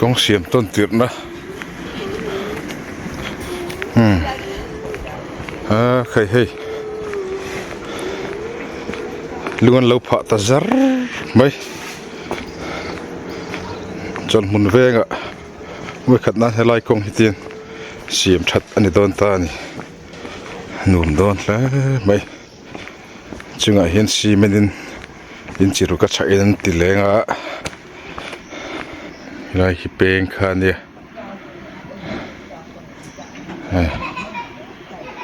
Kawng siam tawn tirhna umm a khai hei lung an lo phah ta zar mai chawlhmun vengah vawikhat nan helai kawng hi tin siam that a ni dawn ta a ni nuam dawn hle mai. Chungah hian cement in in chi ruk a chhah in an ti leng a helai hi peng kha a nia hei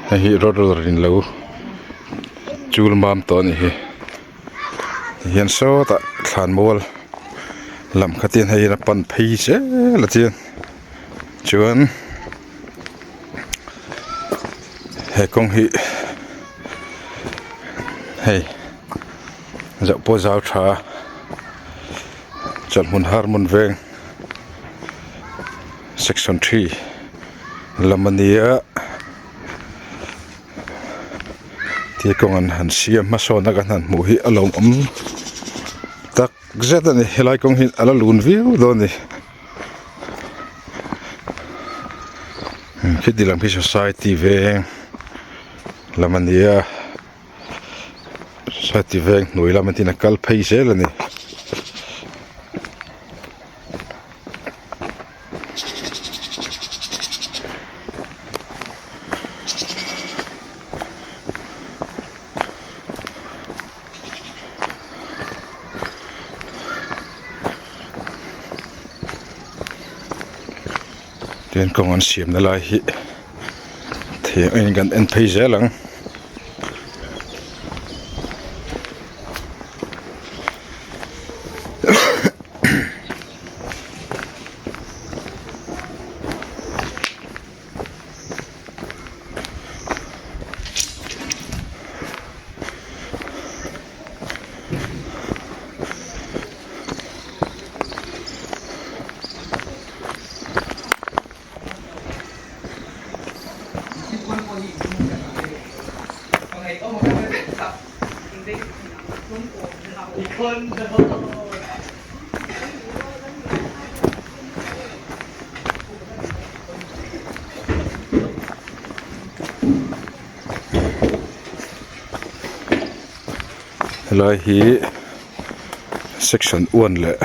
hei hi road roller in lo chul mam tawh a nih hi tihian sawtah thlanmual lam kha te hian a pan phei zel a chian chuan. He kawng hi hei zauh pawh zau tha a chawlhhmun harmun veng section three lam a ni a ti kawng an han siam hmasawn a kan han hmuh hi a lawmawm tak zet a ni helai kawng hi a la lun viau dawn a ni. Khiti lam khi society veng lam a ni a society veng hnuai lam atin a kal phei zel a ni. Tin kawng an siamna lai hi thing a in kan en phei zel ang. Helai hi section one leh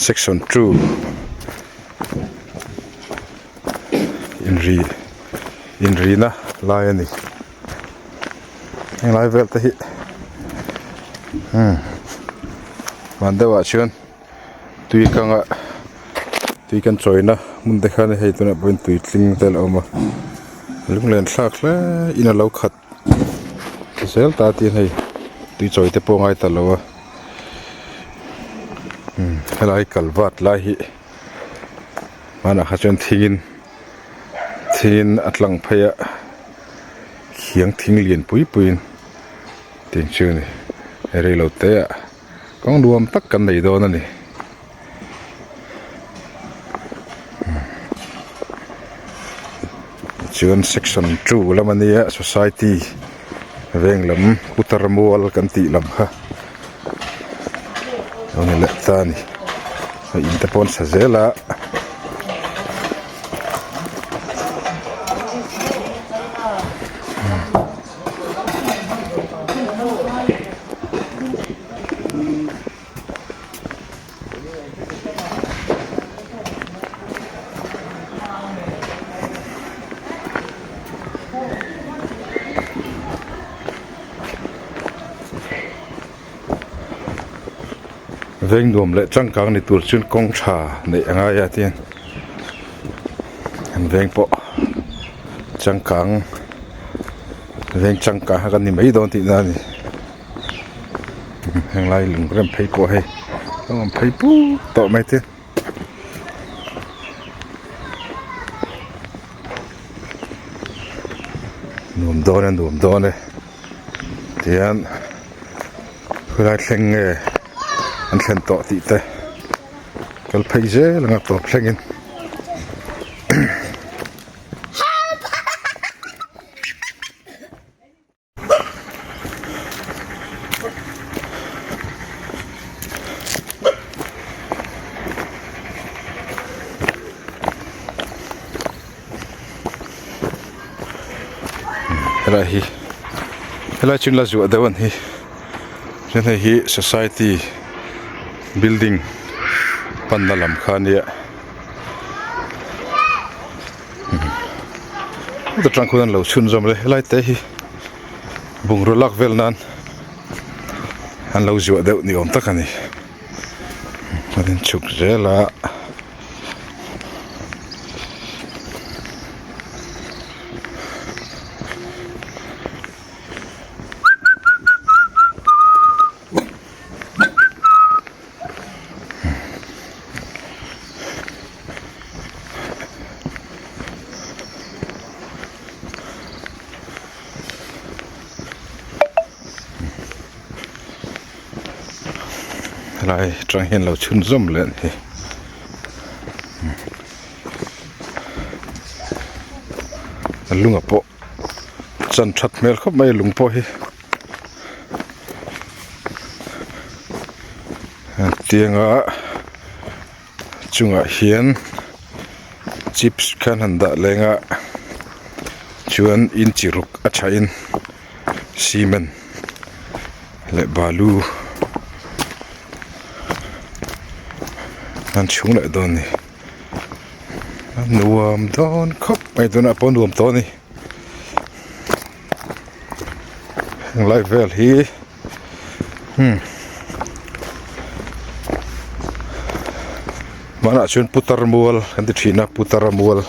section two inri inrina lai a ni heng lai vel te hi umm van deuhah chuan. Tui kanga tui kan chawina hmun te khan hei tunah pawhin tui tling te a lo awm a lunglen thlak hle in a lo khat zel ta tiin hei tui chawi te pawh a ngai ta lo a umm helai kal vat lai hi hmanah kha chuan thingin thingin a tlang phei a khiang thing lian pui puiin tih chu a ni reilo te ah. Kawng nuam tak kan nei dawn a ni. Chuan section 2 lam a nia society veng lam putar mual kan tih lam kha lo ni leh ta a ni. Hei in te pawh an sa zel a. Veng nuam leh changkang ni tur chuan kawng tha neih a ngai a tiang an veng pawh changkang veng changkang kha kan ni mai dawn tihna a ni. Heng lai lung rem phei pawh hei a awm phei puk tawh mai te. Nuam dawn e nuam dawn e tihian khawilai thleng nge an thlen tawh tih te kal phei zel anga tawp thlengin. Helai hi helai chu la zuah deuh a ni chuan hei hi society building panna lam kha a nia heta tang khuan an lo chhunzawm leh helai te hi bungraw lak vel nan an lo zuah deuh ni awm tak a ni an inchhuk zel a. Helai atang hian lo chhunzawm leh a ni. A lunga pawh chan that hmel khawp mai a lung pawh hi tianga chungah hian chips khan han dah leng a chuan inchi ruk a thain cement leh balu an chhung leh dawn a ni a nuam dawn khawp mai tunah pawh nuam tawh a ni henglai vel hi hmm hmanah chuan putar mual kan ti thin a putar mual.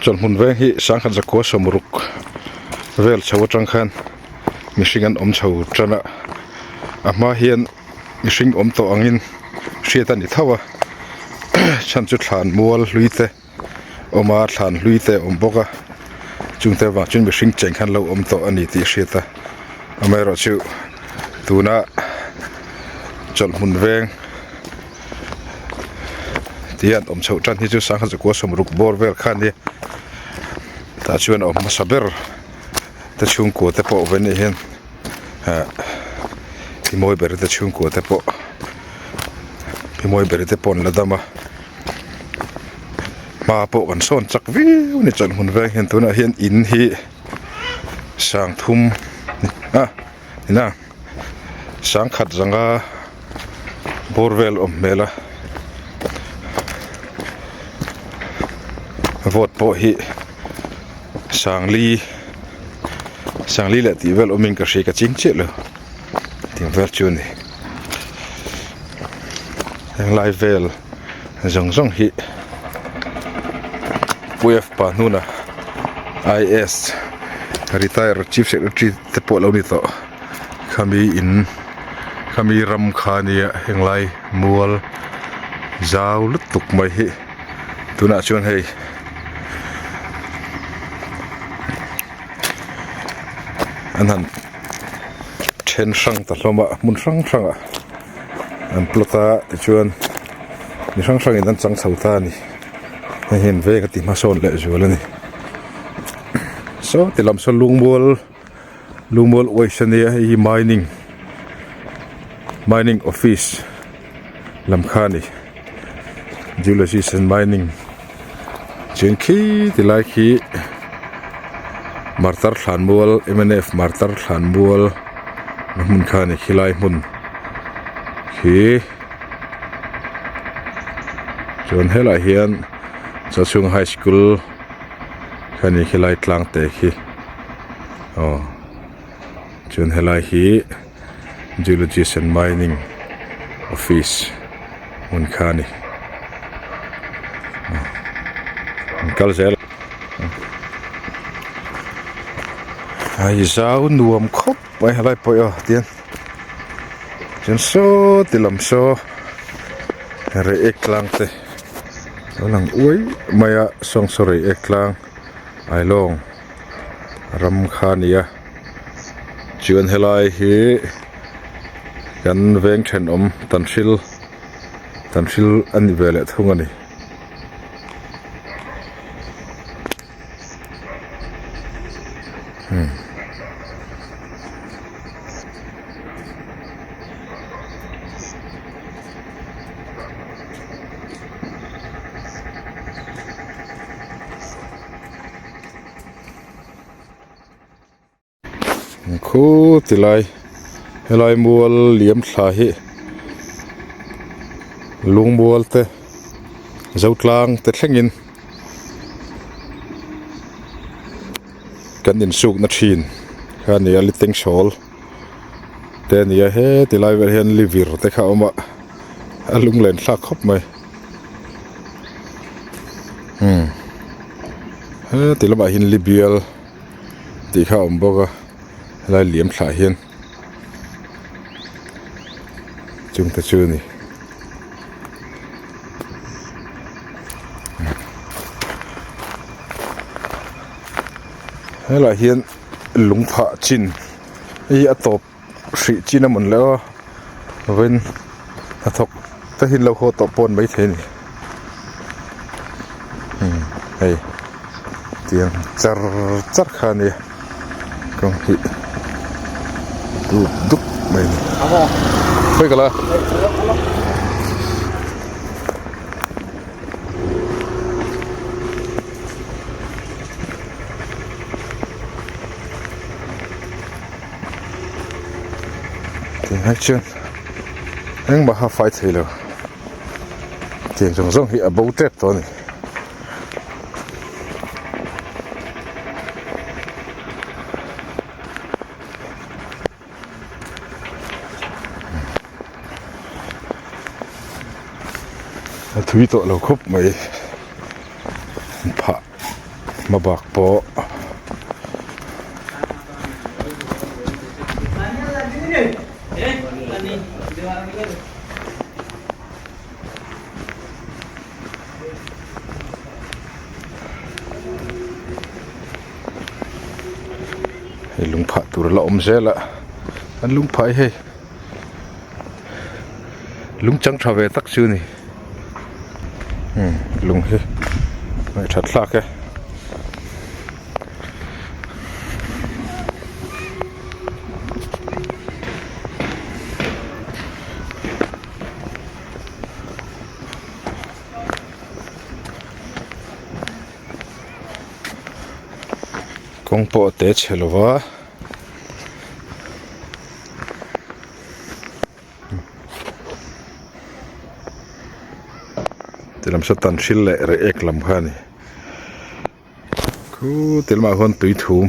Chawlhmun veng hi sangkhat zakua sawmruk vel chho atang khan mihring an awm chho tan a a hma hian mihring awm tawh angin hriat a ni tho a chhan chu thlan mual hlui te awm a thlan hlui te a awm bawk a chungte avang chuan mihring cheng khan lo awm tawh a ni tih hriat a amaherawhchu tuna chawlhmun veng. Tihian awm chhoh tan hi chu sangha zakua sawmruk bawr vel kha ania tah chuan a awm hmasa ber te chhungkua te pawh vawiin ah hian ah i mawi ber te chhungkua te pawh i mawi ber te pawh an la dam a hma pawh kan sawn chak viau a ni chuan hmun veng hian tunah hian in hi sangthum a ina sangkhat zanga bawr vel awm hmel a vote pawh hi sangli sangli leh tih vel awmin ka hria ka ching chiah lo tih vel chu a ni henglai vel zawng zawng hi Pu F pa hnuna I_S retire chief secretary te pawh lo ni tawh khami in khami ram kha nia henglai mual zau lutuk mai hi tunah chuan hei an han then hrang ta hlawm a hmun hrang hrang ah an plot a tichuan mi hrang hrang in an chang chho ta a ni hei hian veng a ti hmasawn leh zual a ni saw ti lam saw lungmual lungmual uaih a nia hei hi mining mining office lam kha a ni geologist and mining chuan khi ti lai khi martar thlanmual mnf martar thlanmual na hmun kha a ni khilai hmun khi chuan helaiah hian chawchhung high school kha ni khilai tlang te khi aw chuan helai hi geologist and mining office hmun kha a ni an kal zel a zau nuam khawp mai helai pawh hi aw tian. Chuan saw ti lam saw reiek tlang te a lang uai mai a sawng saw reiek tlang ailawng ram kha a ni a chuan helai hi kan veng thenawm tanhril tanhril a ni ve leh thung a ni. Khu ti lai helai mual liam thla hi lungmual te zotlang te thlengin kan insukna thin kha a ni a litengsawl te a ni a heti lai velah hian livir te kha a awm a a lunglen thlak khawp mai umm heti lamah hian libial tih kha a awm bawk a helai liam thlah hian chung te chu a ni. Helaiah hian lung phah chin hi a tawp hrih chin a mawn leh a vawiin hnathawk te hi an lo haw tawh pawh an maithei a ni umm hei tiang char char kha a nia kawng hi dup dup mai a ni khawi ka la. Tiang chuan engmah kha a fai thei lo tiang zawng zawng hi a bo tep tawh a ni. A thui tawh lo khawp mai phah hma bak pawh. Hei lung phah tur a la awm zel a an lung phah hi hei lung chang tha ve tak chu a ni umm lung hi ngaih that thlak e. Kawng pawh a te chhe lo va. Ti lam saw tan hrilh leh reh ek lam kha a ni. Khu ti lamah khuan tui thum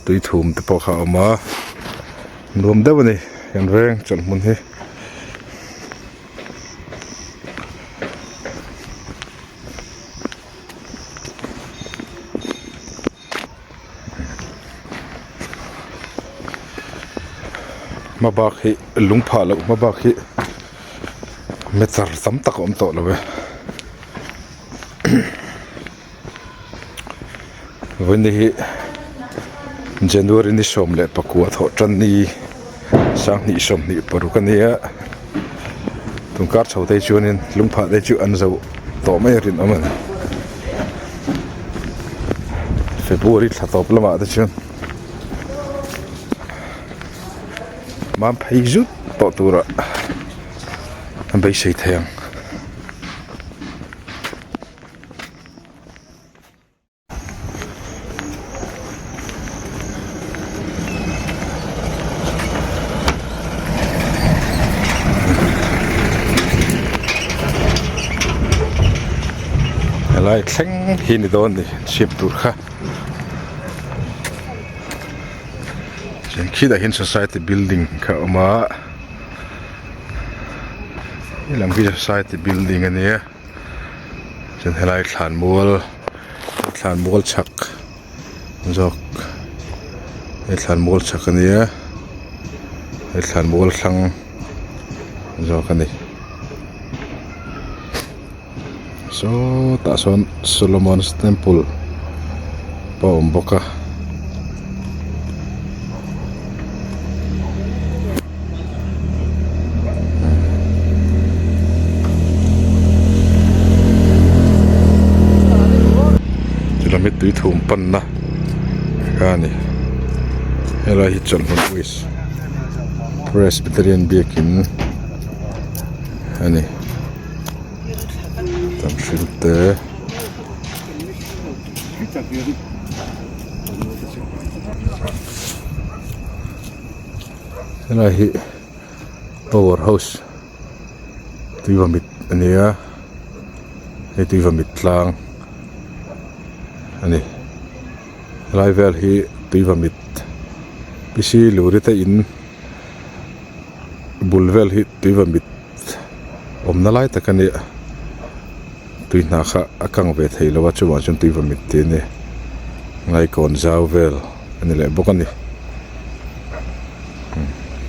tui thum te pawh kha a awm a nuam deuh a ni kan veng chawlh hmun hi. Hmabak hi lung phah loh hmabak hi meter tam tak a awm tawh lo e vawiin hi January ni 19 thawh tan ni 2026 a ni a tunkar chho te hi chuanin lung phah te chu an zo tawh mai a rinawm a ni. February thla tawp lamah te chuan mam phei zut tawh tura an beisei thei ang. Helai thleng hi ni dawn ni chhip tur kha chuan khitah hian society building kha a awm a helam khi society building a nia chuan helai thlanmual thlanmual chhak zawk he thlanmual chhak a nia he thlanmual thlang zawk a ni sawtah sawn Solomon's temple pawh a awm bawk a. Chulami tui thum panna kha a ni helai hi chawlhmun west Presbyterian biakin a ni tam hrilh te. Helai hi power house tuivamit a ni a hei tuivamit tlang a ni helai vel hi tuivamit P C luri te in bul vel hi tuivamit awmna lai tak a ni a tui hna kha a kang ve thei lo a chuvang chuan tuivamit tih a ni ngaikawn zau vel a ni leh bawk a ni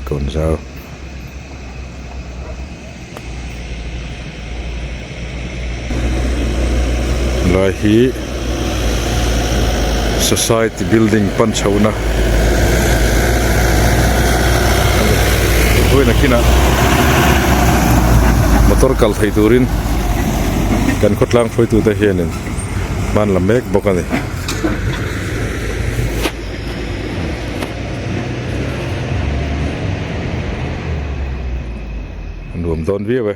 kawn zau. Lai hi society building pan chhohna a ni vawiin a kinah motor kal thei turin kan khawtlang hruaitute hianin hman la mek bawk a ni. Nuam dawn viau e.